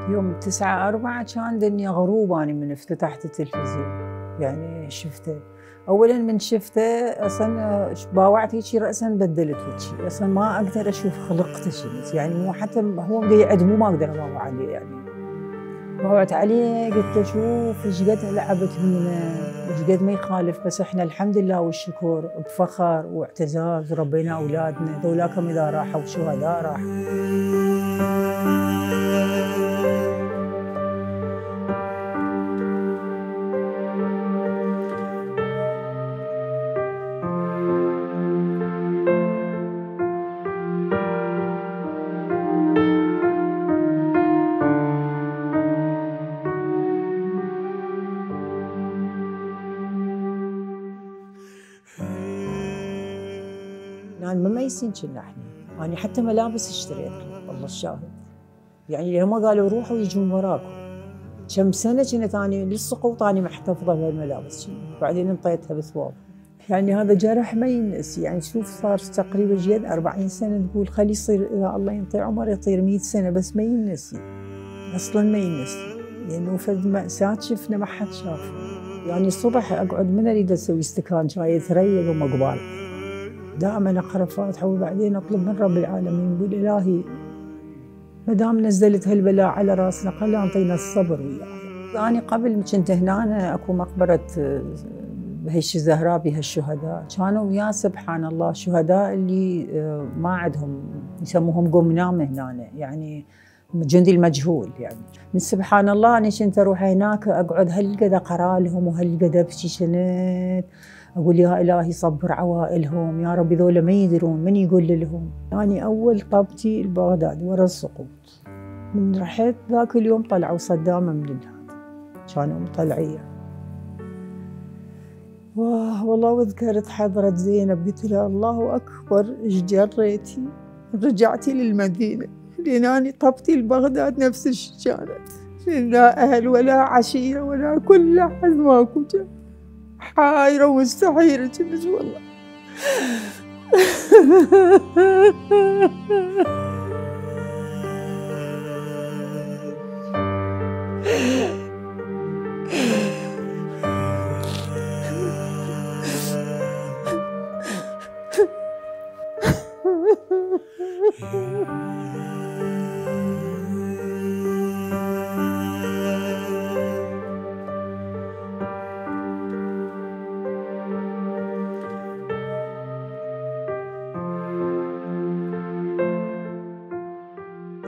يوم 9/4 كان دنيا غروب أنا من افتتحت التلفزيون، يعني شفته. أولاً من شفته أصلاً باوعت هيجي رأساً بدلت وجهي، أصلاً ما أقدر أشوف خلقته شنو، يعني مو حتى هو قاعد مو ما أقدر أباوع عليه يعني. باوعت عليه قلت له شوف ايش قد لعبت بينا، ايش قد ما يخالف، بس احنا الحمد لله والشكر بفخر واعتزاز ربينا أولادنا، ذولاكم إذا راحوا شهداء راحوا. يعني مميزين كنا احنا، أنا حتى ملابس اشتريت له والله الشاهد، يعني لما قالوا روحوا يجون وراكم. كم سنة كنت أنا للسقوط أنا محتفظة بهالملابس، بعدين انطيتها بثواب. يعني هذا جرح ما ينسي، يعني شوف صار تقريبا جد 40 سنة، تقول خلي يصير إذا الله ينطي عمر يطير 100 سنة، بس ما ينسي أصلاً ما ينسي، لأنه فد مأساة شفنا ما حد شافه. يعني الصبح أقعد من أريد أسوي استكان شاي يتريق ومقبال، دائما أقرأ فاتحة وبعدين أطلب من رب العالمين، نقول إلهي ما دام نزلت هالبلاء على راسنا خلي أعطينا الصبر وياه. أنا قبل كنت هنا أكو مقبرة بهش الزهراء بها الشهداء، كانوا وياه سبحان الله الشهداء اللي ما عندهم يسموهم قوم نام هنا، يعني جندي المجهول. يعني من سبحان الله أنا كنت أروح هناك أقعد هالقد أقرأ لهم وهالقد أبكي شنت، أقول يا إلهي صبر عوائلهم يا رب، ذولا ما يدرون من يقول لهم. أنا أول طبتي لبغداد ورا السقوط، من رحت ذاك اليوم طلعوا صدامة من الهاد، كانوا مطلعية. واه والله وذكرت حضرة زينب قلت لها الله أكبر إيش جريتي، رجعتي للمدينة، لأن أنا طبتي لبغداد نفس الشي كانت، لا أهل ولا عشيرة ولا كل أحد ماكو، حايرة ومستحيرة كنت والله.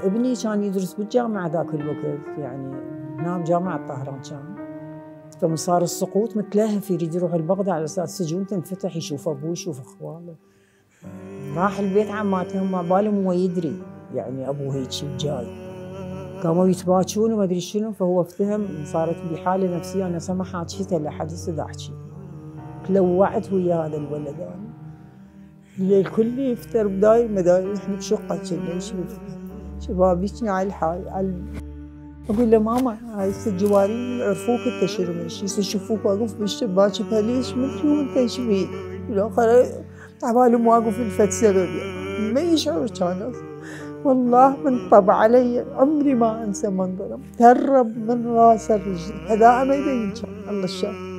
ابني كان يدرس بالجامعة ذاك الوقت، يعني هنا بجامعة طهران كان، فمن صار السقوط متلهف يريد يروح لبغداد على أساس سجون تنفتح يشوف أبوه يشوف أخواله. راح البيت عماتهم ما بالهم هو يدري يعني أبوه هيك جاي، قاموا يتباكون وما أدري شنو، فهو افتهم صارت بحالة نفسية. أنا ما حاكيتها لأحد هسه أحكي، تلوعت ويا هذا الولد أنا الليل كله يفتر دايم إحنا بشقة كنا نشوف شبابيكنا على الحال. أقول له ماما هاي الجوارين يعرفوك أنت شنو من الشي، يشوفوك واقف بالشباك ليش مدري وأنت إيش بيك، بالآخر عبالهم واقف لفد سبب، يعني ما يشعر كان والله من طب علي، عمري ما أنسى منظره تهرب من راسه الرجل، حذاءه ما يبين كان الله الشاهد.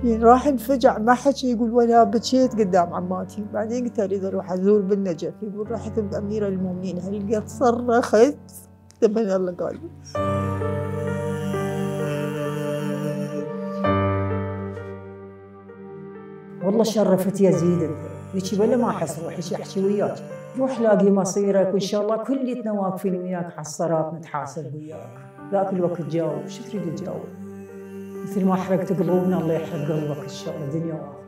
يعني راح انفجع ما حكى، يقول ولا بكيت قدام عماتي. بعدين قلت اريد اروح ازور بالنجف، يقول رحت باميره المؤمنين هل قد صرخت تبين الله قال. والله شرفت يزيد هيك بلا ما احس روحي احكي وياك، روح لاقي مصيرك وان شاء الله كليتنا واقفين وياك على الصراط نتحاسب وياك. ذاك الوقت جاوب، شو تريد تجاوب؟ مثل ما حرقت قلوبنا الله يحرق قلبك ان شاء الله دنيا واخره.